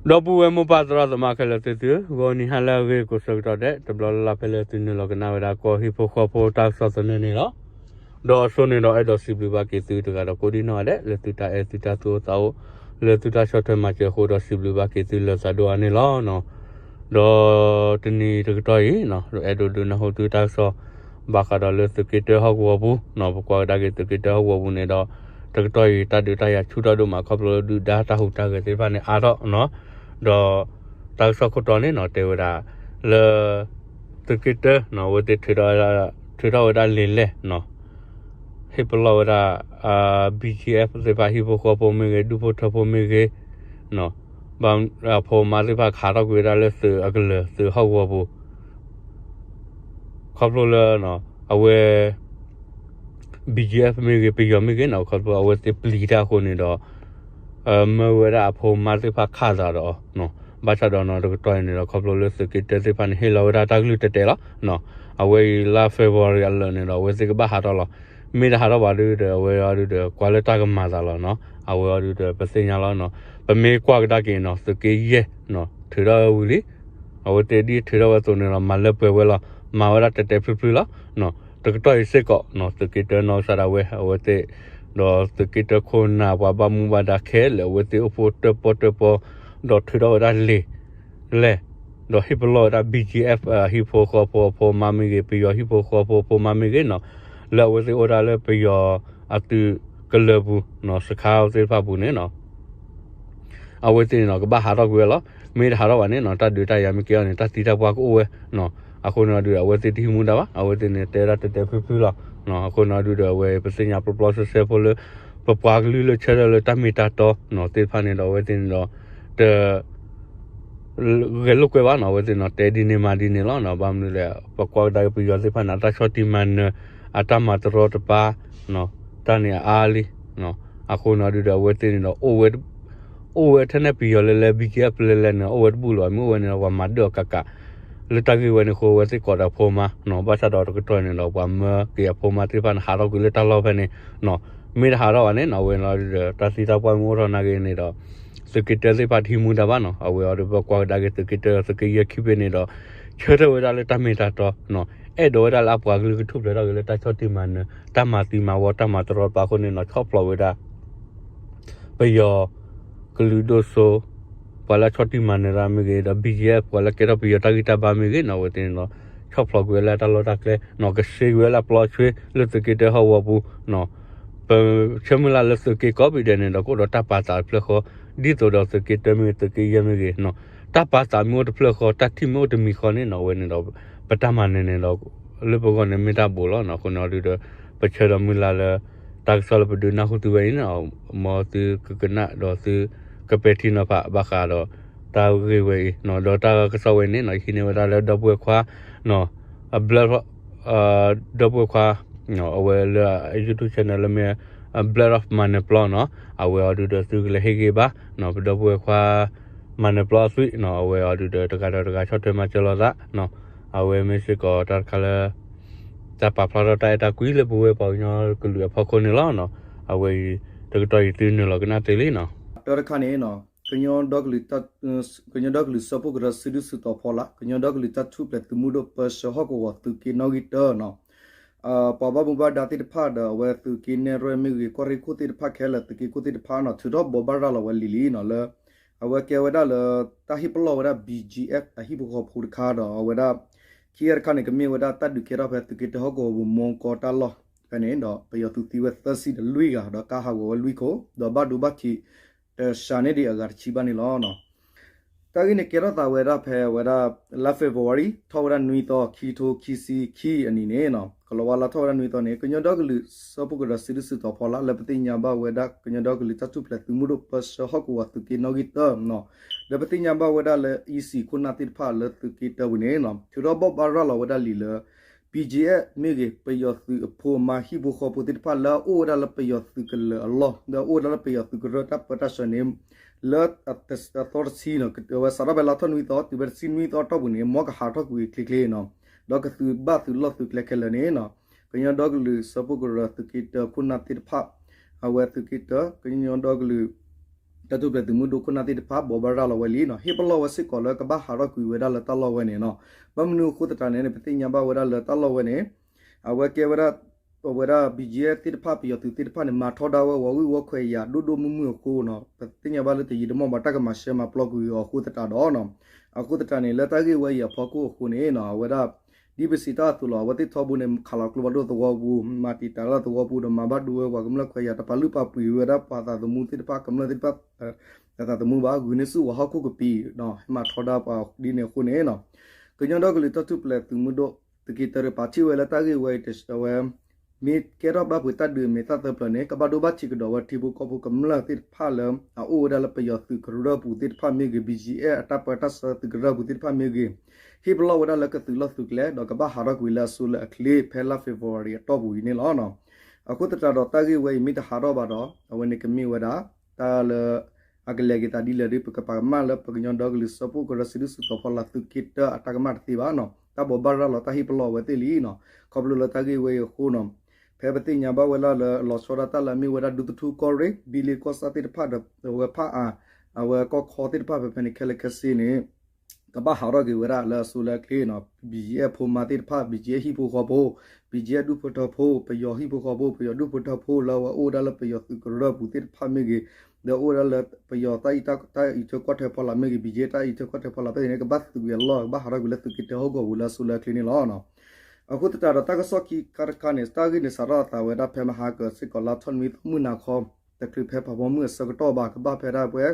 ဒီပုၢ်ဝဲၢ်မိၢ်ပၢ်သရၣ်သမါခဲလၢာ်သ့ၣ်သု, ဂီၤနံၤဟါလၢအဂ့ၤကိးဆၢကတီၢ်ဒဲး တဘျီလၢ်လၢ်ဖဲလၢသုနုာ်လီၤကနၣ်ဝဲဒၣ်ကီၢ်ဟံၣ်ဖိဃီဖိတၢ်ကစီၣ်သနၢၣ်န့ၣ်လီၤ. ဒီးအဆိန့ၣ်ဒီးအဲၣ်ဒိးစံးဘျုးဘၣ်က့ၤသုတဂၤဒီးကိးဒံနီၢ်ဂၤဒဲး လၢသုတၢ်အဲၣ်သုတၢ်သူၣ်အိၣ်သးအိၣ် လၢသုတၢ်ဆီၣ်ထွဲမၤစၢၤအဃိဒီးစံးဘျုးဘၣ်က့ၤသုလၢာ်သးဒိၣ်အါန့ၣ်လီၤ. ဒီးတနံၤတကတီၢ်အံၤ အဲၣ်ဒိးဒုးနၢ်ဟူသုတၢ်ကစီၣ် ဘၣ်ဃးဒီးလၢသုးက့တၢဟီၣ်ကဝီၤပူၤ, ပကွၢ်ကဒါက့ၤသုးက့တၢဟီၣ်ကဝီၤပူၤန့ၣ်ဒီး တကတီၢ်အံၤတၢ်ဒုးတၢ်ယၤဆူၣ်ထီၣ်ဒိၣ်မး ခီဖျိဒုၣ်ဒါတၢ်ဟူးတၢ်ဂဲၤသ့ၣ်တဖၣ်န့ၣ်အါထီၣ်, ဒီးတၢ်ကစီၣ်ခိၣ်တီန့ၣ်နီၤ တဲဝဲဒၣ် လၢ သုးက့တၢ အဝဲသ့ၣ်ထုးထီၣ်ဝဲဒၣ်လံာ်လဲၢ် ဟ့ၣ်ပလီၢ်ဝဲဒၣ် BGF သ့ၣ်တဖၣ် ဟံၣ်ဖိဃီဖိမ့ၢ်ဂ့ၤ ဒူၣ်ဖိထၢဖိမ့ၢ်ဂ့ၤ, ဘၣ်အဖိမါသ့ၣ်တဖၣ်ခးထီၣ်ကွံာ်ဝဲဒၣ်လၢသုးအကလၢၤ သုးဟီၣ်ကဝီၤပူၤ ခီဖျိလၢ အဝဲ BGF မ့ၢ်ဂ့ၤ ပယီၤမ့ၢ်ဂ့ၤနီၤ ခီဖျိအဝဲသ့ၣ်ပျံၤတၢ်အဃိန့ၣ်ဒီး မၢဝဲဒၣ်အဖိမါသ့ၣ်တဖၣ်ခးသးဒီး ဘၣ်ဆၣ်ဒီးနီၤ တကတီၢ်အံၤန့ၣ်ဒီး ခီဖျိလၢသုးက့တၢသ့ၣ်တဖၣ်န့ၣ် ဟ့ၣ်လီၤဝဲဒၣ်တၢ်ကလုၢ်တဲာ်တဲာ်လီၤ. အဝဲအံၤလါ February အလၢာ်န့ၣ်ဒီး အဝဲသ့ၣ်ကဘၣ်ဟးထီၣ်လီၤ. မ့ၢ်တဟးထီၣ်ဘၣ်ဒုဒီး အဝဲအီၤဒုဒီး ကွၢ်လၢတၢ်ကမၤသးလီၤနီၤ. အဝဲအီၤဒုဒီး ပသ့ၣ်ညါလီၤနီၤ. ပမ့ၢ်ကွၢ်ကဒါက့ၤနီၤ သုးက့ယဲၢ် ထုးထီၣ်ဝဲဝံၤလံ အဝဲသ့ၣ်ဒ်ထုးထီၣ်ဝဲအသိးန့ၣ်ဒီး မၤလၢပှဲၤဝဲလီၤ. မၤဝဲဒၣ်တဲာ်တဲာ်ဖျုးဖျုးလီၤ. တကတီၢ်အံၤစ့ၢ်ကီး သုးက့တၢနီၢ်ကစၢ်ဒၣ်ဝဲ အဝဲသ့ၣ် ဒီးသုးက့တၢခိၣ်နၢ်ပှၤဘၣ်မူဘၣ်ဒါခဲလၢာ် အဝဲသ့ၣ်အိၣ်ဖှိၣ်တၢၣ်ပီၣ်တၢၣ်ပီ ဒီးထုးထီၣ်ဝဲဒၣ်လံာ်လဲၢ် ဒီးဟ့ၣ်ပလီၢ်ဝဲဒၣ် BGF ဟံၣ်ဖိဃီဖိအဖိမါမ့ၢ်ဂ့ၤ ပယီၤဟံၣ်ဖိဃီဖိအဖိမါမ့ၢ်ဂ့ၤနီၤ လၢအဝဲသ့ၣ်အိၣ်ဒၣ်လၢပယီၤအသုးကလၢၤပူၤ စခါသ့ၣ်တဖၣ်ပူၤန့ၣ်နီၤ အဝဲသ့ၣ်န့ၣ်နီၤ ကဘၣ်ဟးထီၣ်ကွံာ်ဝဲလီၤ. မ့ၢ်တဟးထီၣ်ဘၣ်န့ၣ်နီၤ တၢ်ဒုးတၢ်ယၤမ့ၢ်ကဲအီၤန့ၣ် တၢ်သံတၢ်ပှၢ်ကအိၣ်ဝဲ အဃိန့ၣ်ဒုဒီး အဝဲသ့ၣ်တဟံးမူဒါဘၣ် အဝဲသ့ၣ်န့ၣ် တဲဒၣ်တဲာ်တဲာ်ဖျုးဖျုးလီၤ. အဃိန့ၣ်ဒုဒီး အဝဲပသ့ၣ်ညါပျီပျီဆှဲဆှဲဖိလၢ ပပှၤကလုာ်လၢဆၢထၢၣ်လၢတၢ်မ့ၢ်တၢ်တီနီၤသ့ၣ်တဖၣ်န့ၣ်ဒီး အဝဲသ့ၣ်န့ၣ်ဒီး တ ဂဲၤလိာ်ကွဲဘၣ်နီၤ အဝဲသ့ၣ်န့ၣ် တဲဒ်န့ၣ်မၤဒ်န့ၣ်လီၤ.ဘၣ်မနုၤလဲၣ် ပကွၢ်ကဒါက့ၤပယီၤသ့ၣ်တဖၣ်န့ၣ် အတၢ်ဆီၣ်တံၢ်မၤနၢၤ အတၢ်မၤတရီတပါ တၢ်န့ၣ်အါလံ အဃိန့ၣ်ဒုဒီး အဝဲသ့ၣ်န့ၣ်ဒီး အိၣ်ဝဲထဲန့ၣ်ပယီၤလဲၤလဲၤ BGF လဲၤလဲၤန့ၣ် အိၣ်ဝဲတဘူၣ်လီၤ. မ့ၢ်အိၣ်ဝဲန့ၣ်ဒီး ပှၤမၤဒၢၣ်အီၤကးကး လၢတၢ်ဂ့ၢ်ဝဲန့ၣ်အဃိ အဝဲသ့ၣ်ကိးဒီးအဖိမါနီၤ ဘၣ်ဆၣ်ဒီးတကတီၢ်န့ၣ်ဒီး ပှၤမၢက့ၤအဖိမါသ့ၣ်တဖၣ်န့ၣ် ဟးထီၣ်ကွံာ်လၢတၢ်လီၢ်ဖဲန့ၣ် မ့ၢ်တဟးထီၣ်ဘၣ်န့ၣ်နီၤ အဝဲန့ၣ်ဒီး တၢ်သံတၢ်ပှၢ်မ့ၢ်အိၣ်ထီၣ်နာ်က့န့ၣ်ဒီး သုးက့တၢသ့ၣ်တဖၣ်တဟံးမူဒါဘၣ်နီၤ အဝဲအီၤဒီး ပကွၢ်ကဒါက့ၤသုးက့တၢ သုးက့ယဲၢ်ခံဘ့ၣ်န့ၣ်ဒီး ဆၢထၢၣ်ဝဲဒၣ်လၢတၢ်မ့ၢ်တၢ်တီနီၤ အဲၣ်ဒိးဝဲဒၣ်လၢအပှၤကလုာ်ကထူၣ်ဖျဲးထီၣ်က့ၤလၢတၢ်ဆီၣ်တံၢ်မၤနၢၤ တၢ်မၤသံမၤဝီ တၢ်မၤတရီတပါအဃိန့ၣ်နီၤ ဆီၣ်ဖျိးကွံာ်ဝဲဒၣ် ပယီၤကလုာ်ဒိၣ်စိ ပှၤလၢအဆီၣ်တံၢ်မၤနၢၤတၢ်မ့ၢ်ဂ့ၤ ဒီး BGF ပှၤလၢကဲထီၣ်ပယီၤတၢ်ဂံၢ်တၢ်ဘါမ့ၢ်ဂ့ၤနီၤ အဝဲသ့ၣ်န့ၣ်ဒီး ဆီၣ်ဖျိးကွံာ်ဝဲလၢတၢ်လီၢ်တၢ်ကျဲနီၤ ကဆှ့ကွံာ်ဝဲလၢပျီဆွ့လၢသုးက့တၢဟီၣ်ကဝီၤပူၤနီၤ ပဆၢမုၢ်လၢ်လၢသုးက့ကိးဘ့ၣ်ဒဲးန့ၣ်ဒီး ကအိၣ်ဒီးတၢ်ပာ်သးတဖျၢၣ်ဃီ ဒ်သိးဒီးသုးက့တၢမ့ၢ်ဂ့ၤ သုးက့ယဲၢ်မ့ၢ်ဂ့ၤနီၤ တၢ်ပာ်သးမ့ၢ်အိၣ်တဖျၢၣ်ဃီ တၢ်ထံၣ်မ့ၢ်အိၣ်တမံၤဃီန့ၣ်နီၤ အဝဲန့ၣ်ဒီး ပတၢ်မၤနၢၤန့ၣ်ဒီး လၢပဂီၢ်န့ၣ်မ့ၢ်တၢ်ဘူးလီၤနီၤ အဃိန့ၣ်ဒုဒီး ပဆၢဒီးမုၢ်လၢ်လၢ တၢ်ကစီၣ်လၢပဒုးနၢ်ဟူသုဝဲအံၤန့ၣ် မ်သုကကနၣ်ဒီးသုကပဲာ်ထံနီၤဖးဘၣ်ဃးဒီး တၢ်ဂ့ၢ်ဝဲအံၤနီၤ ဒီးတၢ်ကစီၣ်ဝဲန့ၣ်နီၤ ယဟံးန့ၢ်ဝဲဒၣ်လၢဒီပုၢ်ဝဲၢ်ခွါနီၤ အဘျၢၣ် ဒီပုၢ်ဝဲၢ်ခွါ အဝဲလၢ YouTube channel လၢမ့ၢ် Blood of မၤနၢၤပျီနီၤ အဝဲအီၤဒုဒီးသုကလဲၤဟ့ၣ်ဂံၢ်ဘါနီၤ ပဒီပုၢ်ဝဲၢ်ခွါ မၤနၢၤပျီအသွံၣ်နီၤ အဝဲအီၤဒုဒီးတဂၤဒီးတဂၤဆီၣ်ထွဲမၤစၢၤလိာ်သးနီၤ အဝဲမ့ၢ်စ့ၢ်ကီးတၢ်တခါလၢ တၢ်ပာ်ဖျါထီၣ်တၢ်အဲၣ်တၢ်ကွံလၢပဝဲပှၤကညီကလုာ်အဖီခိၣ်န့ၣ်လီၤ. အဝဲအံၤ တကတီၢ်အံၤသုနုာ်လီၤကနၣ်တ့ၢ်လံနီၤ တၢ်တခါန့ၣ် ကညီဒီကလုာ်စၢဖှိၣ်ကရၢစုဒုၣ်စုတီၤဖီလာ် ကညီဒီကလုာ်တၢ်ထူၣ်ဖျဲးသုးမုၢ်ဒိၣ်ပၢဆှၢဟီၣ်ကဝီၤသုးက့နီၣ်ဂံၢ်တၢနီၤ ပှၤဘၣ်မူဘၣ်ဒါသ့ၣ်တဖၣ်ဒီး အဝဲသုးက့နဲၣ်ရွဲၣ်မ့ၢ်ဂ့ၤ ကီၢ်ရ့ၣ်ခိၣ်သ့ၣ်တဖၣ်ခဲလၢာ် သုးက့ခိၣ်သ့ၣ်တဖၣ်နီၤ ထုးထီၣ်ဘိးဘၣ်ရၤလီၤဝဲလံၤလံၤနီၤ လၢ အဝဲကဲဝဲဒၣ်လၢ တၢ်ဟ့ၣ်ပလီၢ်ဝဲဒၣ် BGF အဟံၣ်ဖိဃီဖိတခါဒီး အဝဲဒၣ် ခံဂၤတခါန့ၣ် ကမ့ၢ်ဝဲဒၣ်တၢ်ဒုးကဲထီၣ်ဖဲသုးက့တၢဟီၣ်ကဝီၤပူၤ မူကီတၢ်လီၢ်ဖဲန့ၣ်ဒီး ပယီၤသုးသံဝဲသၢဆံဒီးလွံၢ်ဂၤ ဒီးကါဟးဂီၤဝဲလွံၢ်ခိၣ် ဒီးဘၣ်ဒိဘၣ်ထံး တစှၤန့ၢ်ဒံးအဂၤတဆံဘၣ်န့ၣ်လီၤ. တၢ်ဂ့ၢ်န့ၣ်ကဲထီၣ်သးဝဲဒၣ်ဖဲဝဲဒၣ် လါ February ထီၣ်ဝဲဒၣ်နွံသီ ခံထိခံဆံခံအနံၤန့ၣ် ကလီၤဝါလါထီၣ်ဝဲဒၣ်နွံသီန့ၣ် ကညီဒီကလုာ်စၢဖှိၣ်ကရၢစုဒုၣ်စုတီၤဖီလာ် လၢပသ့ၣ်ညါဘၣ်ဝဲဒၣ် ကညီဒီကလုာ်တၢ်ထူၣ်ဖျဲးသုးမုၢ်ဒိၣ်ပၢဆှၢဟီၣ်ကဝီၤသုးက့နီၣ်ဂံၢ်တၢနီၤ ဒီးပသ့ၣ်ညါဘၣ်ဝဲဒၣ်လၢ EC ခိၣ်နၢ်သ့ၣ်တဖၣ်လၢသုးက့တၢပူၤန့ၣ် ထုးထီၣ်ဘိးဘၣ်ရၤလီၤဝဲဒၣ်လံာ်လၢ BGF မ့ၢ်ဂ့ၤ ပယီၤသုးအဖိအမါဟံၣ်ဖိဃီဖိသ့ၣ်တဖၣ် လၢအအိၣ်ဝဲဒၣ်လၢပယီၤသုးကလၢၤအလီၢ် လၢအအိၣ်ဝဲဒၣ်လၢပယီၤသုးကရၢတၢ်ပၢတၢ်ဆှၢန့ၣ် လၢအသီတဆံနီၤ ဝဲစးထီၣ်ဖဲလါထီၣ်နွံသီ တုၤဖဲတဆံနွံသီအတီၢ်ပူၤန့ၣ် မ်ကဟးထီၣ်ကွံာ်ချ့ချ့နီၤ ဒီးကသုးဘၣ်သုးလီၢ်သုးကျဲခဲလၢာ်န့ၣ်နီၤ ကညီဒီကလုာ်စၢဖှိၣ်ကရၢသုးက့တၢခိၣ်နၢ်သ့ၣ်တဖၣ် အဝဲသုးက့တၢ ကညီဒီကလုာ် တၢ်ထူၣ်ဖျဲးသုးမုၢ်ဒိၣ်ခိၣ်နၢ်သ့ၣ်တဖၣ် ဘိးဘၣ်ရၤလီၤဝဲလံနီၤ. ဟ့ၣ်ပလီၢ်ဝဲစ့ၢ်ကီးလၢကဘၣ်ဟးထီၣ်ကွံာ်ဝဲဒၣ်လၢတၢ်လီၢ်ဝဲန့ၣ်နီၤ. ဘၣ်မနုၤအဃိသတးန့ၣ် ပသ့ၣ်ညါဘၣ်ဝဲဒၣ်လၢတၢ်လီၢ်ဝဲန့ၣ် အဝဲကဲဝဲဒၣ် အဝဲဒၣ် ဘံၣ်ကၠံၣ်အဲၣ် သ့ၣ်တဖၣ် ပယီၤသုးသ့ၣ်တဖၣ်န့ၣ် မၤထီဒါဝဲ ဂီၤဂုၢ်ဂီၤခွဲးယာ် ဒိၣ်ဒိၣ်မုၢ်မုၢ်အဃိနီၤ, ပသ့ၣ်ညါဘၣ်လၢတယံာ်တမီၢ်ဘၣ် တၢ်ကမၤရှဲမၤပျီကွံာ်အီၤအဃိသတးဒီးနီၤ. အဃိသတးန့ၣ် လၢတၢ်ဂ့ၢ်ဝဲအံၤအဖီခိၣ်အဃိန့ၣ်နီၤ, အဝဲဒၣ် ဒ်ပစံးတၢ်အသိးလီၤ, အဝဲသ့ၣ်ထီဘိန့ၣ် ခးလီၤကျိဖးဒိၣ်သဝီပူၤ, မၤတံာ်တာ်တၢ်သဝီပူၤ ဒီးမၤဘၣ်ဒိဝဲပှၤကမျၢၢ်ခွဲးယာ် တပာ်လုၢ်ပာ်ပှ့ၤဝဲဒၣ်ပှၤသးသမူသ့ၣ်တဖၣ် ကမျၢၢ်သ့ၣ်တဖၣ် အသးသမူဘၣ် ဂုာ်န့ၢ်ဆူၣ်ဝဲဟီၣ်ခိၣ်ကပံာ်ဒီး ဟဲမၤထီဒါပှၤဒ်န့ၣ်အဃိန့ၣ်နီၤ, ကညီဒီကလုာ်တၢ်ထူၣ်ဖျဲးသုးမုၢ်ဒိၣ် သုးက့တၢတကပၤထံၣ်ဝဲလၢတၢ်ဂ့ၢ်ဝဲအံၤ အဝဲ မ့ၢ်ကဲထီၣ်ဘၣ်ပှၤတၢ်ဒုးအမ့ၢ်တၢ်သၢပျၢၤန့ၣ် ကဘၣ်ဒိဘၣ်ထံးကဒီးဝဲထံဖိကီၢ်ဖိကမျၢၢ်သ့ၣ်တဖၣ်လၢ အအိၣ်ဝဲဒၣ်လၢပယီၤသုးကရၢၢ်ပူၤသ့ၣ်တဖၣ်မ့ၢ်ဂ့ၤ, ဘံၣ်ကၠံၣ်အဲၣ် အတၢ်ပၢတၢ်ဆှၢသုးကရၢၢ်ပူၤသ့ၣ်တဖၣ်မ့ၢ်ဂ့ၤ, ဟ့ၣ်ပလီၢ်ဝဲဒၣ်လၢကသုးလီၢ်သုးကျဲ ဒီးကဘၣ်ဟးထီၣ်ကွံာ်လၢအဆိလၢအချ့ ဖဲလါ February အတီၢ်ပူၤအံၤန့ၣ်လီၤ. အဃိသတးဒီးတၢ်ဂ့ၢ်ဝဲအံၤမ့ၢ်တဟးထီၣ်ဘၣ်ဒီး အဝဲန့ၣ်ကမ့ၢ်ဝဲဒၣ် တၢ်လၢ အကလဲၤက့ၤသးဒ်လဲၣ်ဒီး ပကပာ်ကမၣ်လၢပကညီဒီကလုာ်စၢဖှိၣ်ကရၢ စုဒုၣ်စုတီၤဖီလာ်သုးက့တၢအတၢ်ကမၣ်တသ့ဘၣ်နီၤ, တၢ်ဘိးဘၣ်ရၤလီၤတၢ်ဟ့ၣ်ပလီၢ်အဝဲသ့ၣ်လံနီၤ. ခီဖျိလၢတၢ်ဂ့ၢ်ဝဲအံၤအဃိနီၤ, ဖဲပသ့ၣ်ညါဘၣ်ဝဲဒၣ်လၢလီၤဆီဒၣ်တၢ်လၢအမ့ၢ်ဝဲဒၣ်ဒူသထူၣ်ကီၢ်ရ့ၣ် ဘံလ့ကီၢ်ဆၣ်သ့ၣ်တဖၣ်ဒီး အဝဲဖၣ်အၣ် အဝဲကီၢ်ခီသ့ၣ်တဖၣ်ဖဲဖဲန့ၣ် ခဲလၢာ်ခဲဆ့န့ၣ် ကဘၣ်ဟးထီၣ်က့ၤဝဲဒၣ်လၢအဆိလၢအချ့နီၤ. ဘံၣ်ကၠံၣ်အဲၣ်ဖိမါသ့ၣ်တဖၣ် ဘံၣ်ကၠံၣ်အဲၣ်ဟံၣ်ဖိဃီဖိ ဘံၣ်ကၠံၣ်အဲၣ်ဒူၣ်ဖိထၢဖိ ပယီၤဟံၣ်ဖိဃီဖိ ပယီၤဒူၣ်ဖိထၢဖိလၢအဝဲအိၣ်ဝဲဒၣ်လၢပယီၤသုးကရၢၢ်ပူၤသ့ၣ်တဖၣ်မ့ၢ်ဂ့ၤ, ဒီးအိၣ်ဝဲဒၣ်လၢပယီၤတၢ်အံးထၢၣ်ကွၢ်ထွဲဖီလာ်မ့ၢ်ဂ့ၤ, ဘံၣ်ကၠံၣ်အဲၣ်တၢ်အံးထၢၣ်ကွၢ်ထွဲဖီလာ်ဖဲန့ၣ် ကဘၣ်သုးကွံာ်အလီၢ် ကဘၣ်ဟးထီၣ်ကွံာ်လၢသုးက့တၢဟီၣ်ကဝီၤပူၤလၢအဆိလၢအချ့န့ၣ်လီၤ. အဃိသတးဒီးတၢ်ကစီၣ်ခံခါတခါန့ၣ် တၢ်ဂ့ၢ်န့ၣ်စးထီၣ်အသးဝဲဒၣ်ဖဲမဟါကၢၤစ့ၢ်ကီးလါထီၣ်နွံသီမုၢ်နၤခီ တချုးဖဲဖးဖီမုၢ်အဆၢကတီၢ်ဘၣ် ကဘၣ်ဖဲဒၣ်ပှဲၤ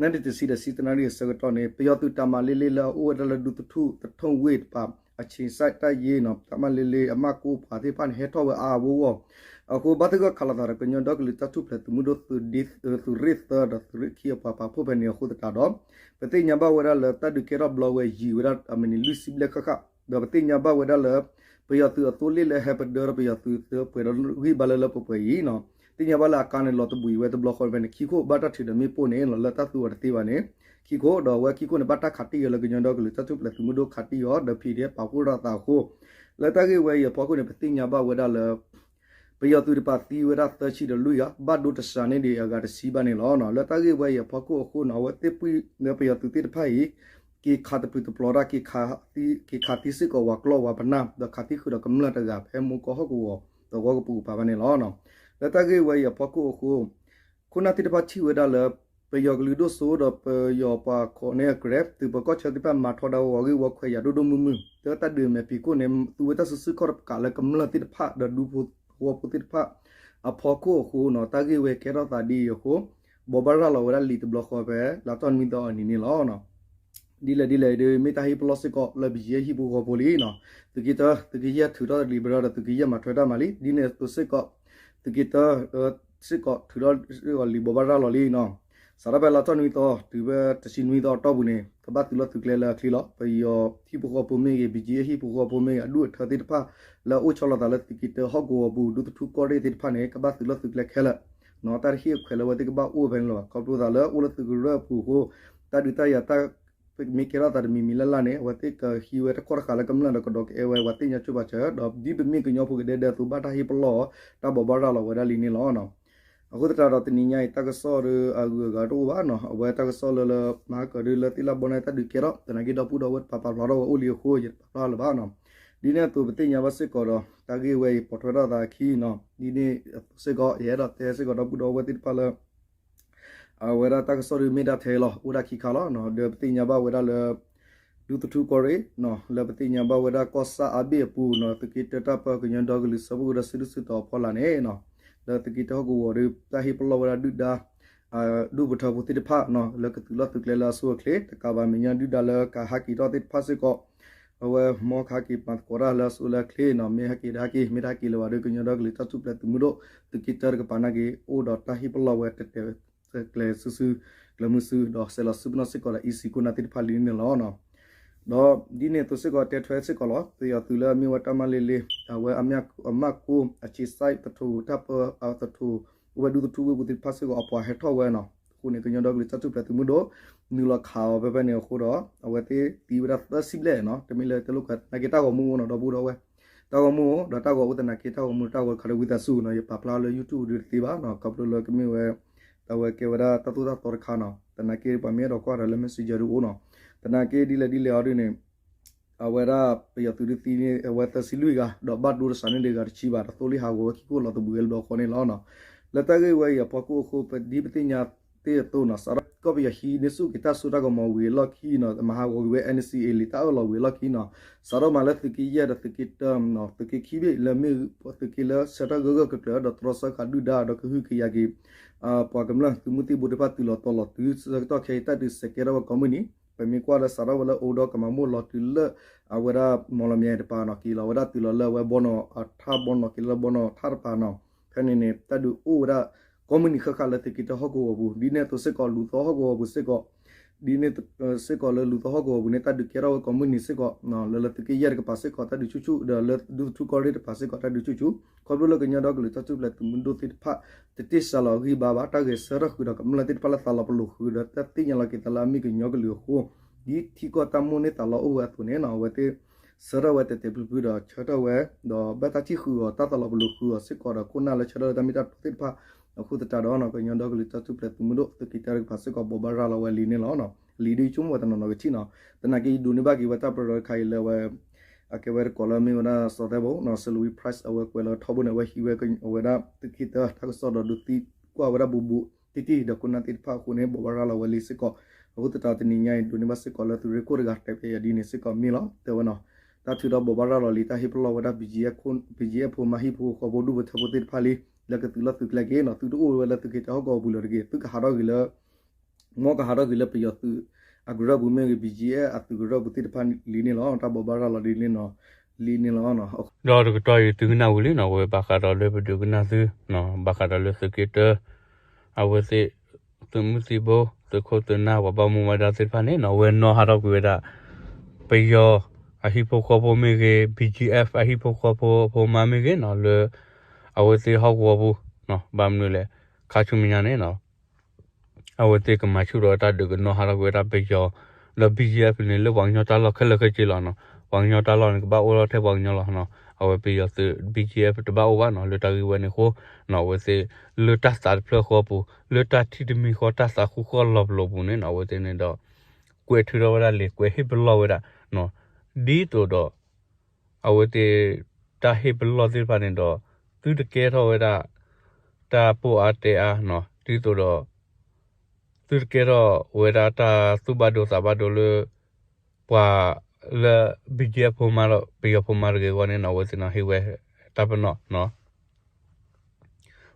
နၣ်ရံၣ်တဆံဒီးဆံတနၣ်ရံၣ်အဆၢကတီၢ်န့ၣ် ပယီၤသုးတၢ်မၤလ့လ့လၢအအိၣ်ဝဲဒၣ်လၢဒူသထူၣ် သထူၣ်ဝ့ၢ်တပၤ အဆံးစဲးတၢ်ယ့ၢ်နီၤ တၢ်မၤလ့လ့အမၢ်ကိၢ်ပှၤသ့ၣ်တဖၣ်န့ၣ် ဟဲထီၣ်ဝဲအါအါဂီၢ်ဂီၢ်, အဃိဘၣ်သဂၢၢ်ခးလိာ်သးဒီးကညီဒီကလုာ်တၢ်ထူၣ်ဖျဲးသုးမုၢ်ဒိၣ် သုးရ့ၣ်သၢဒီးသုးရ့ၣ်ခံအပှၤပာ်ဖှိၣ်ဖဲန့ၣ်အဃိသတးဒီး ပသ့ၣ်ညါဘၣ်ဝဲဒၣ်လၢတၢ်ဒုးကဲထီၣ်ဘျီဝဲယံာ်ဝဲဒၣ်အမံးနံးလွံၢ်ဆံဘျဲၣ်ဃၣ်ဃၣ် ဒီးပသ့ၣ်ညါဘၣ်ဝဲဒၣ်လၢ ပယီၤသုးအသိလ့ၣ်လၢဟဲပဒၢဒီးပယီၤသုးသၢပှဲၤဒီးဂံၢ်ဘါလၢလၢပှဲၤပှဲၤအံၤနီၤ, သ့ၣ်ညါဘၣ်လၢအကါန့ၣ်လီၤတဘှံးဝဲတဘျီဃီဖဲန့ၣ် ခံခိၣ်ဘၣ်တၢ်ထုးဒီးမ့ၣ်ပိၢ်န့ၣ်လီၤလၢတၢ်သူအီၤတသ့ဘၣ်န့ၣ် ခံခိၣ် ဒီးအဝဲခံခိၣ်န့ၣ်ဘၣ်တၢ်ခးတံၢ်အီၤလၢကညီဒီကလုာ်တၢ်ထူၣ်ဖျဲးသုးမုၢ်ဒိၣ်ခးတံၢ်အီၤ ဒီး PDF ပာ်ဖှိၣ်ထီၣ်သးအဃိ လၢတၢ်ဂ့ၢ်ဝဲအံၤအဖီခိၣ်န့ၣ် ပသ့ၣ်ညါဘၣ်ဝဲဒၣ်လၢ ပယီၤသုးတပၤသံဝဲဒၣ်သၢဆံဒီးလွံၢ်ဂၤ ဘၣ်ဒိတစှၤန့ၣ်ဒံးအဂၤတဆံဘၣ်န့ၣ်လီၤ. လၢတၢ်ဂ့ၢ်ဝဲအံၤအဖီခိၣ်အဃိနီၤ အဝဲသ့ၣ်ပှံၢ်လၢပယီၤသုးသ့ၣ်တဖၣ်အံၤ က့ၤခးတပျုာ်တပျီၤတၢ် က့ၤခးသံစ့ၢ်ကီးဝၤကျီဝၤပနၢ် ဒီးခးသံဃုာ်ဒီးကမျၢၢ်တဂၤဖဲမူကီၢ်ဟီၣ်ကဝီၤသဝီကပူၤပၤဘၣ်န့ၣ်လီၤ. လၢတၢ်ဂ့ၢ်ဝဲအံၤအဖီခိၣ်အဃိ ခိၣ်နၢ်သ့ၣ်တဖၣ်ထံၣ်ဝဲဒၣ်လၢ ပယီၤကလုာ်ဒိၣ်စိဒီးပယီၤပှၤခိးန့ၢ်အကြဲး သုးပၢၤကီၢ်ဆၢသ့ၣ်တဖၣ်မၤထီဒါဝဲဂ့ၢ်ဝီခွဲးယာ်ဒိၣ်ဒိၣ်မုၢ်မုၢ် လၢတၢ်ဒုးအမဲာ်ဖံးခိၣ်န့ၣ် သူဝဲတၢ်စုဆူၣ်ခီၣ်တကးလၢကမျၢၢ်သ့ၣ်တဖၣ်ဒီးဒူဖိသဝီဖိသ့ၣ်တဖၣ် အဖီခိၣ်အဃိနီၤ တၢ်ဂ့ၢ်ဝဲကဲထီၣ်သးဒ်အံၤအဃိ ဘိးဘၣ်ရၤလီၤဝဲဒၣ်လံာ်တဘျီဃီဖဲ လါထီၣ်နွံသီအနံၤန့ၣ်လီၤ. ဒ်လဲၣ်ဒ်လဲၣ်ဒီး မ့ၢ်တၢ်ဟ့ၣ်ပလီၢ်စ့ၢ်ကီးလၢ ဘံၣ်ကၠံၣ်အဲၣ်ဟံၣ်ဖိဃီဖိလံနီၤ. သုးက့တၢ သုးက့ယဲၢ်ထုးထီၣ်လံာ်ဘရၢဒီး သုးက့ယဲၢ်မၤထွဲတၢ်မၤလံ. ဒ်န့ၣ်အသိးစ့ၢ်ကီး သုးက့တၢ စ့ၢ်ကီးထုးထီၣ်လံာ်ဘိးဘၣ်ရၤလီၤလံနီၤ. စးထီၣ်ဖဲလါထီၣ်နွံသီ တုၤဖဲတဆံနွံသီအတီၢ်ပူၤန့ၣ် ကဘၣ်သုးလီၢ်သုးကျဲလၢအချ့လီၤ. ပယီၤဟံၣ်ဖိဃီဖိမ့ၢ်ဂ့ၤ ဘံၣ်ကၠံၣ်အဲၣ်ဟံၣ်ဖိဃီဖိမ့ၢ်ဂ့ၤ အဒူၣ်အထၢသ့ၣ်တဖၣ် လၢအအိၣ်ဆီလီၤသးလၢသုးက့တၢဟီၣ်ကဝီၤပူၤ ဒူသထူၣ်ကီၢ်ရ့ၣ်သ့ၣ်တဖၣ်န့ၣ် ကဘၣ်သုးလီၢ်သုးကျဲခဲလၢာ်နီၤ. တၢ်တဟ့ၣ်အခွဲးလၢအဝဲသ့ၣ်ကဘၣ်အိၣ်ဖဲန့ၣ်လီၤ. ခီဖျိသးလၢအိၣ်လၢသုးကရၢၢ်အပူၤအဃိ တၢ်ဒုးတၢ်ယၤတၢ် မ့ၢ်ကဲထီၣ်သးတမံၤမံၤလၢ်လၢ်န့ၣ် အဝဲသ့ၣ်ကဟံးဝဲတခီတဃာ်လၢကမျၢၢ်ဒီးကဒီးကအဲၣ်ဝဲ ပှၤသ့ၣ်ညါကၠိပာ်စၢၤ ဒီးဒ်ပမ့ၢ်ကညီဖိကဒဲဒဲအသိး ဘၣ်တၢ်ဟ့ၣ်ပလီၢ် တၢ်ဘိးဘၣ်ရၤလီၤဝဲဒၣ်လံန့ၣ်လီၤ. အဃိသတးဒီးတနံၤညါအံၤ တၢ်ကစီၣ်ဒီးအဂုၤအဂၤတအိၣ်ဘၣ်နီၤ. အဝဲတၢ်ကစီၣ်လၢလၢမဟါကၢၤဒုလၢသ့ၣ်လၢဘီန့ၣ် တၢ်ဒုးကဲထီၣ် သနာ်က့ဒီပုၢ်ဒီဝဲၢ် ပာ်ပာ်ဖျါထီၣ်ဝဲအိၣ်လံအဃိ ယတပာ်ဖျါလၢၤဘၣ်နီၤ. ဒ်န့ၣ်အသိး ပသ့ၣ်ညါဘၣ်စ့ၢ်ကီးဒီး တၢ်ဂ့ၢ်ဝဲအံၤ ပိာ်ထွဲထီၣ်သးအခံနီၤ. ဒ်န့ၣ်အသိးစ့ၢ်ကီး ယအဲၣ်ဒိးတဲစ့ၢ်ကီးဒီပုၢ်ဒီဝဲၢ်သ့ၣ်တဖၣ်လၢ အဝဲဒၣ်တၢ်ကစီၣ်ဒုမ့ၢ်ဒၣ်ထဲလီၤ အိၣ်ဒၣ်ခံခါလီၤ. ဒီးပသ့ၣ်ညါဘၣ်ဝဲဒၣ်လၢ ဒူသထူၣ်ကီၢ်ရ့ၣ် လၢပသ့ၣ်ညါဘၣ်ဝဲဒၣ်ကီၢ်ဆၣ်အါဘ့ၣ်အပူၤနီၤ သုးက့တၢတၢ်ပၢ ကညီဒီကလုာ်စၢဖှိၣ်ကရၢစုဒုၣ်စုတီၤအဖီလာ်န့ၣ်နီၤ လၢသုးက့တၢဟီၣ်ကဝီၤဒီး တၢ်ဟ့ၣ်ပလီၢ်ဝဲဒၣ်ဒုၣ်ဒါ ဒူၣ်ဖိထၢဖိသ့ၣ်တဖၣ်နီၤ လၢကသုးလီၢ်သုးကျဲလၢအဆိအချ့ တကးဘၣ်မဲာ်ညါဒုၣ်ဒါလၢကဟးက့ၤထီၣ်သ့ၣ်တဖၣ်စ့ၢ်ကီး အဝဲမ်ကဟးက့ၤမၤသကိးတၢ်လၢအဆိလၢအချ့နီၤ မ့ၢ်ဟဲက့ၤဒီးဟဲက့ၤ မ့ၢ်တဟဲက့ၤလၢၤဘၣ်ဒီး ကညီဒီကလုာ်တၢ်ထူၣ်ဖျဲးသုးမုၢ်ဒိၣ် သုးက့တၢတကပၤနာ်က့ အိၣ်ဒီးတၢ်ဟ့ၣ်ပလီၢ်ဝဲတဲတဲ ကျဲစုဆူ ကျဲမုၢ်ဆူ ဒီးဆဲးလီၤဆူပနီၣ်စ့ၢ်ကီးဒီး အံၤစံးကိးနၢ်သ့ၣ်တဖၣ်လံန့ၣ်လီၤ. ဒီးဒ်န့ၣ်အသိးစ့ၢ်ကီးတဲထွဲစ့ၢ်ကီးလီၤ ပယီၤသုးလၢအမ့ၢ်ဝဲတၢ်မၤလ့လ့ အဝဲအမၢ်ကိၢ် အဆံးစဲးသထူၣ်တၢ်ပၢ သထူၣ် အိၣ်ဝဲဒူသထူၣ်ဝ့ၢ်ပူၤသ့ၣ်တဖၣ်စ့ၢ်ကီးအပှၤဟဲထီၣ်ဝဲနီၤ အဃိန့ၣ် ကညီဒီကလုာ်တၢ်ထူၣ်ဖျဲးသုးမုၢ်ဒိၣ် နုာ်လီၤခးအီၤဖဲဖဲန့ၣ်အဃိဒီး အဝဲသ့ၣ်သံဝဲဒၣ်သၢဆံဘျဲၣ်နီၤ တမ့ၢ်လၢတလိၣ်ကနာ်က့တၢ်ဂီၤမူအိၣ်နီၤ ဒီပုၢ်ဒီဝဲၢ် တၢ်ဂီၤမူအိၣ် ဒီးတၢ်ဂီၤအိၣ်သနာ်က့တၢ်ဂီၤမူတၢ်ဂီၤခးဒီးဝံသးစူၤနီၤ ယပာ်ဖျါလၢ YouTube ဒုတသ့ဘၣ်နီၤ ခီဖျိလၢကမ့ၢ်ဝဲ တၢ် အဝဲကဲဝဲဒၣ်တၢ်သိၣ်တၢ်သီတခါနီၤ. သနာ်က့ပှၤမ့ၢ်အဲၣ်ဒိးကွၢ်ဒီးလၢ messenger ဒုးအိၣ်နီၤ. သနာ်က့ဒ်လဲၣ်ဒ်လဲၣ်အီၤဒုးန့ၣ် အဝဲဒၣ်ပယီၤသုးဒုးသံန့ၣ် အဝဲသၢဆံလွံၢ်ဂၤ ဒီးဘၣ်ဒိတစးန့ၣ်ဒံးဂၤတဆံဘၣ် ဒီးသိလ့ၣ်ဟးဂီၤဝဲခံခိၣ်လီၤသဘှံးဝဲလၢဘျီဃီန့ၣ်လီၤနီၤ. လၢတၢ်ဂ့ၢ်ဝဲအံၤအဖီခိၣ်အဃိ ပဒ်ပသ့ၣ်ညါသ့ၣ်အသိးနီၤ စးထီၣ်ကီၢ်ပယီၤဟံးန့ၢ်ဆူၣ်က့ၤတၢ်စိတၢ်ကမီၤဝံၤအလီၢ်ခံနီၤ မၤဟးဂီၤက့ၤဝဲ NCA လံာ်တၢ်အၢၣ်လီၤဝံၤအလီၢ်ခံနီၤ စးထီၣ်မၤလၢသုးက့ယဲၢ်ဒီးသုးက့တၢ သုးက့ခံဘ့ၣ်လၢမ့ၢ်သုးက့လၢဆၢထၢၣ်ဂၢၢ်ဂၢၢ်ကျၢၤကျၢၤ ဒီးတြီဆၢဃာ်ဒုၣ်ဒါ ဒီးကဟုကယာ်က့ၤ ပှၤကမျၢၢ်သုးမုၢ်သံၣ်ဘိတဖၣ်တုၤလီၤတီၤလီၤတုၤဆၢကတီၢ်ခဲအံၤ တၢ်ဒုးစဲးကဲထီၣ်ဝဲကိးမုၢ်နံၤ ပမ့ၢ်ကွၢ်လၢစးထီၣ်ဝဲလၢအိၣ်ဒီးကမၤမိၢ်လီၤတုၤလၢ အဝဲဒၣ်မီၢ်လမၠဲတပၤနီၤ က့ၤလီၤဝဲဒၣ်တုၤလီၤလၢအဝဲဘီနီၢ်အထၣ်ဘီနီၢ် က့ၤလီၤလၢဘီနီၢ်ထၣ်တပၤနီၤ ဖဲန့ၣ်န့ၣ် တၢ်ဒုးအိၣ်ဝဲဒၣ် ကိးမုၢ်နံၤဃၣ်ဃၣ်လၢသုးက့တၢဟီၣ်ကဝီၤပူၤ ဒ်န့ၣ်အသိးစ့ၢ်ကီးလူၤသီဟီၣ်ကဝီၤပူၤစ့ၢ်ကီး ဒ်န့ၣ်စ့ၢ်ကီးလၢလူၤသီဟီၣ်ကဝီၤပူၤန့ၣ် တၢ်ဒုးကဲထီၣ်ဝဲကိးမုၢ်နံၤစ့ၢ်ကီး လၢလၢသုးက့ယဲၢ်တကပၤစ့ၢ်ကီး တၢ်ဒုးဆူၣ်ဆူၣ် ဒီးလၢဒူသထူကီၢ်ရ့ၣ်တပၤစ့ၢ်ကီး တၢ်ဒုးဆူၣ်ဆူၣ် ခီဖျိလၢကညီဒီကလုာ်တၢ်ထူၣ်ဖျဲးသုးမုၢ်ဒိၣ်သ့ၣ်တဖၣ် တတ့ၢ်စှၤလီၤအဂံၢ်ဘါဘၣ် တၢ်ဂဲၤဆၢထၢၣ်ဃုာ်ဒီးကမျၢၢ်သ့ၣ်တဖၣ်လၢသးလီၤပလိာ်ဃုာ်ဒီး တၢ်သ့ၣ်ညါလီၤက့ၤသးလၢအမ့ၢ်ကညီကလုာ်အဃိ ဒ်ထံကီၢ်တၢ်မိၣ်န့ၢ်သးလီအိၣ်ဝဲအသိးန့ၣ်နီၤ အဝဲသ့ၣ် ဆၢထၢၣ်ဝဲတဲာ်တဲာ်ဖျုးဖျုးဒီးဆၢထၢၣ်ဝဲ ဒီးဘၣ်တၢ်ထံၣ်ဃုာ်အီၤ တၢ်သးလီၤပလိာ်ဃုာ်အီၤစ့ၢ်ကီးဒီး ခိၣ်နၢ်လၢဆၢထၢၣ်လၢတၢ်မ့ၢ်တၢ်တီသ့ၣ်တဖၣ် အဃိသတးဒီးနီၤ ကညီဒီကလုာ်တၢ်ထူၣ်ဖျဲးသုးမုၢ်ဒိၣ် သုးက့တၢတကပၤစ့ၢ်ကီး ဘိးဘၣ်ရၤလီၤဝဲလံန့ၣ်လီၤ. လံဒုးဆိကမိၣ်ဝဲတနီၤနီၤကထံၣ်နီၤ သနာ်က့ယဒိးန့ၢ်ဘၣ်က့ၤဝဲတၢ်ပရၢတခါအံၤလၢအဝဲ အကဲဝဲတကိးလၢမ့ၢ်ဝဲဒၣ်စီၤသဲဘိ နီၤ Salween Price အဝဲကွဲးလီၤထီဘိန့ၣ် အဝဲဟံးဝဲအဝဲဒၣ်သုးက့တၢ တၢ်ကစီၣ်ဒီးဒုးသံကွၢ်ဝဲဒၣ်ဘူးဘူးတံၢ်တံၢ် ဒီးခိၣ်နၢ်သ့ၣ်တဖၣ်အဃိန့ၣ် ဘိးဘၣ်ရၤလီၤဝဲလံစ့ၢ်ကီး အဃိသတးတနံၤညါအံၤ ဒိးန့ၢ်ဘၣ်စ့ၢ်ကီးလၢသုးရ့ၣ်ခိၣ်တဂၤတဲပျဲယၤဒ်န့ၣ်စ့ၢ်ကီးမ့ၢ်လီၤ တဲဝဲနီၤ တၢ်ထုးထီၣ်ဘိးဘၣ်ရၤလီၤလံ တၢ်ဟ့ၣ်ပလီၢ်ဝဲဒၣ် BGF ခိၣ် BGF ဖိမါဟံၣ်ဖိဃီဖိဒူၣ်ဖိထၢဖိသ့ၣ်တဖၣ်လံ လၢကသုးလီၢ်သုးကျဲက့ၤနီၤ သုတအိၣ်ဝဲလၢသုးက့တၢဟီၣ်ကဝီၤပူၤလၢၤတဂ့ၤ သုကဟးထီၣ်ဂ့ၤလၢ မ်ကဟးထီၣ်ဂ့ၤလၢပယီၤသုးအကရၢၢ်ပူၤမ့ၢ်ဂ့ၤ BGF အသုးကရၢၢ်ပူၤသ့ၣ်တဖၣ်လံန့ၣ်လီၤ တၢ်ဘိးဘၣ်ရၤလီၤဒ်န့ၣ်နီၤ လံန့ၣ်လီၤ. ဒီးတကတီၢ်အံၤသုကနၣ်ဝံၤလံနီၤ အဝဲဘၣ်ဃးဒီးလၢပဒုးကနၣ်သု ဘၣ်ဃးဒီးလၢသုးက့တၢ အဝဲသ့ၣ် သုးမုၢ်သံၣ်ဘိ သုးခိၣ်သုးနၢ် ပှၤဘၣ်မူဘၣ်ဒါသ့ၣ်တဖၣ်န့ၣ်နီၤ အဝဲနီၣ်ဟးထီၣ်ကွံာ်ဝဲဒၣ် ပယီၤအဟံၣ်ဖိဃီဖိမ့ၢ်ဂ့ၤ BGF အဟံၣ်ဖိဃီဖိအဖိမါမ့ၢ်ဂ့ၤနီၤ လၢ အဝဲသ့ၣ်ဟီၣ်ကဝီၤပူၤ ဘၣ်မနုၤလဲၣ် ခါဆူမဲာ်ညါန့ၣ်နီၤ အဝဲသ့ၣ်ကမၤဆူၣ်ထီၣ်ဝဲတၢ်ဒုးကနီၣ်ဟးထီၣ်ကွံာ်ဝဲဒၣ်ပယီၤ ဒီး BGF န့ၣ် လၢပှၤကညီတၢ်လီၢ်ခဲလၢာ်ခဲဆ့လီၤနီၤ ပှၤကညီတၢ်လီၢ်န့ၣ် ကဘၣ်အိၣ်လီၤထဲပှၤကညီလီၤနီၤ အဝဲပယီၤသုး BGF တဘၣ်အိၣ်ဘၣ်နီၤ လၢတၢ်ဂ့ၢ်ဝဲန့ၣ်အဃိ အဝဲသ့ၣ် လၢတၢ်သးတဖျၢၣ်ဃီပူၤ လၢတၢ်ထံၣ်တမံၤဃီတၢ်သးဃူဃီလီၤပလိာ်ပူၤန့ၣ်နီၤ အဝဲသ့ၣ်န့ၣ်ဒီး ကွဲးထုးထီၣ်ဝဲဒၣ်လံာ် ကွဲးဟ့ၣ်ပလီၢ်ဝဲဒၣ် ဒ်သိးဒီး အဝဲသ့ၣ် တၢ်ဟ့ၣ်ပလီၢ်သ့ၣ်တဖၣ်န့ၣ်ဒီး သုတကဲထီၣ်ဝဲဒၣ် တၢ်ပိၢ်အါတဲအါနီၤ ဒ်သိးဒီး သုတကဲထီၣ်ဝဲဒၣ်တၢ်သူၣ်ဘၣ်ဒိသးဘၣ်ဒိလၢ ပှၤလၢ BGF ဖိမါဒီး ပယီၤဖိမါတဂ့ၤအဂီၢ်န့ၣ်နီၤ အဝဲသ့ၣ်န့ၣ်ဟ့ၣ်ဝဲတၢ်ပနီၣ်နီၤ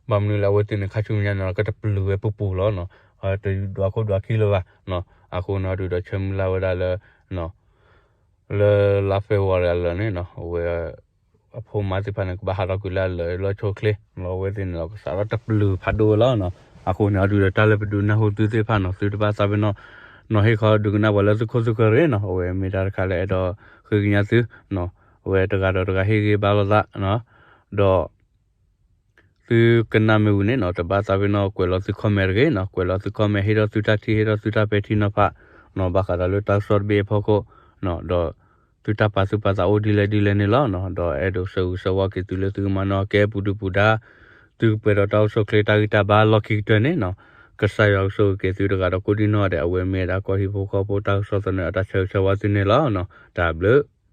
ဘၣ်မနုၤလၢအဝဲသ့ၣ်န့ၣ် ခါဆူညါန့ၣ် ကတပျုာ်ဝဲပူၤပူၤလီၤနီၤ တဒွးခိၣ်ဒွးခံလၢၤဘၣ်နီၤ အဃိန့ၣ် အဒုးဒီးဆၢမုၢ်လၢ်ဝဲဒၣ်လၢ လၢလါ February အလၢာ်န့ၣ်နီၤ အဝဲ အဖိမါသ့ၣ်တဖၣ်န့ၣ် ကဘၣ်ဟးထီၣ်ကွံာ်လၢအလၢာ်လီၢ်ဆိချ့ လီၤအဝဲသ့ၣ်န့ၣ်ဒီး ကစးထီၣ်တပျုာ်ဖးဒိၣ်ဝဲလီၤနီၤ အဃိန့ၣ် အဒုးဒီးတၢ်လၢပဒုးနၢ်ဟူသုသ့ၣ်တဖၣ်နီၤ သုတဘၣ်သးပ့ၤနီၣ် နီၤဟ့ၣ်ခီဒုးကနၣ်ပှၤလၢသုခိၣ်သုဃၢၤတဂ့ၤနီၤ အဝဲမ့ၢ်တၢ်တခါလၢအဲၣ်ဒိးဃ့ကညးသု အဝဲတဂၤဒီးတဂၤဟ့ၣ်ဂံၢ်ဘါလိာ်သး ဒီး သုကနၣ်မ့ၢ်ဝံၤန့ၣ်နီၤ တဘၣ်သးပ့ၤနီၣ်ကွဲးလီၤသု comment တဂ့ၤနီၤ ကွဲးလီၤသု comment ဟ့ၣ်ထီၣ်သုတၢ်ထံၣ် ဟ့ၣ်ထီၣ်သုတၢ်ပဲာ်ထံနီၤဖးနီၤ ဘၣ်ဃးဒီးလၢတၢ်ကစီၣ်တဘ့ၣ်အဖီခိၣ်နီၤ ဒီး သုတၢ်ပာ်သူၣ်ပာ်သးအိၣ်ဒ်လဲၣ်ဒ်လဲၣ်န့ၣ်လီၤနီၤ ဒီးအဲၣ်ဒိးဆၢဂ့ၤဆၢဝါက့ၤသုလၢသုကမၤနၢၤကဲပူၤဒုပူၤဒါ သုကပှဲၤဒီးတၢ်အိၣ်ဆူၣ်အိၣ်ချ့တၢ်ဂံၢ်တၢ်ဘါလီၢ်ခံကတၢၢ်န့ၣ်နီၤ ကစၢ်ယွၤကဆိၣ်ဂ့ၤက့ၤသုတဂၤဒီးကိးဒံနီၢ်ဂၤဒဲး အဝဲမ့ၢ်ဝဲဒၣ်ကီၢ်ဟံၣ်ဖိဃီဖိတၢ်ကစီၣ်သနၢၣ်အတၢ်ဆၢဂ့ၤဆၢဝါသုန့ၣ်လီၤနီၤ တၢ်ဘျုး